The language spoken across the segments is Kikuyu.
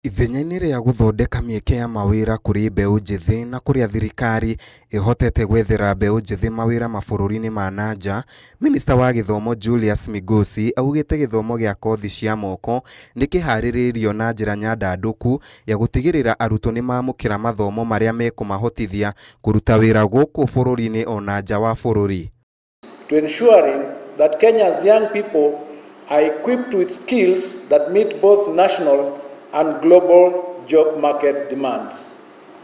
Ithenya-inĩ rĩa gũthondeka mĩeke ya mawĩra kũrĩ mbeũ njĩthĩ na kũrĩa thirikari ĩhotete gwethera mbeũ njĩthĩ mawĩra mabũrũri-inĩ ma na nja, Minista wa gĩthomo Julius Migos augĩte gĩthomo gĩa kothi cia moko nĩkĩharĩrĩirio na njĩra nyandandũku ya gũtigĩrĩra arutwo nĩmamũkĩra mathomo marĩa mekũmahotithia kũruta wĩra gũkũ bũrũri-inĩ ona nja wa bũrũri. To ensuring that Kenya's young people are equipped with skills that meet both national and global job market demands.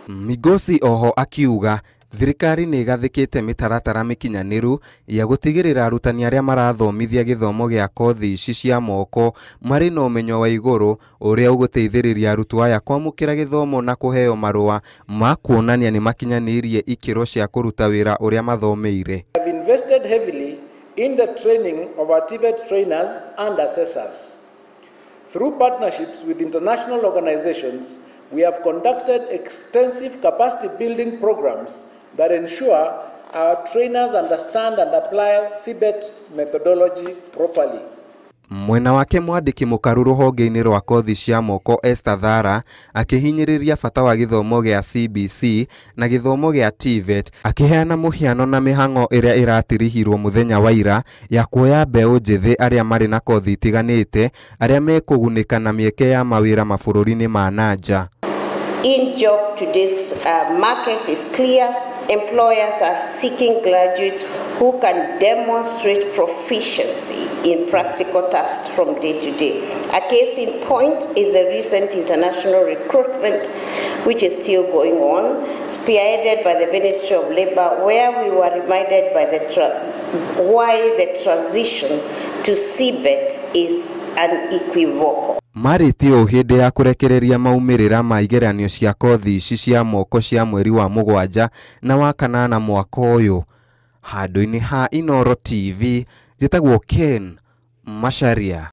Migosi oho akiuga thirikari nĩ ĩgathĩkĩte mĩtaratara mĩkinyanĩru ya gũtigĩrĩra arutani arĩa marathomithia gĩthomo gĩa kothi ici cia moko marĩ na ũmenyo wa igũrũ ũrĩa ũgũteithĩrĩria arutwo aya kwamũkĩra gĩthomo na kũheo marũa ma kuonania nĩ makinyanĩirie ikĩro cia kũruta wĩra ũrĩa mathomeire. We have invested heavily in the training of our TVET trainers and assessors. Through partnerships with international organizations, we have conducted extensive capacity building programs that ensure our trainers understand and apply CBET methodology properly. Mwena wake mwandĩki mũkaru rũhonge-inĩ rwa kothi cia moko Esther Thara akĩhinyĩrĩria bata wa gĩthomo gĩa CBC na gĩthomo gĩa TVET akĩheana mũhiano na mĩhang'o ĩrĩa ĩratirihirwo mũthenya wa ira ya kuoya mbeũ njĩthĩ arĩa marĩ na kothi itiganĩte arĩa mekũgunĩka na mĩeke ya mawĩra mabũrũri-inĩ ma na nja. In job today's market is clear. Employers are seeking graduates who can demonstrate proficiency in practical tasks from day to day. A case in point is the recent international recruitment, which is still going on, spearheaded by the Ministry of Labor, where we were reminded by the why the transition to CBET is unequivocal. Marĩtie ũũ hĩndĩ ya kũrekereria maumĩrĩra ma igeranio cia kothi ici cia moko cia mweri wa mũgwanja na wa kanana mwaka ũyũ. Handũ-inĩ ha Inooro TV, njĩtagwo Ken Macharia.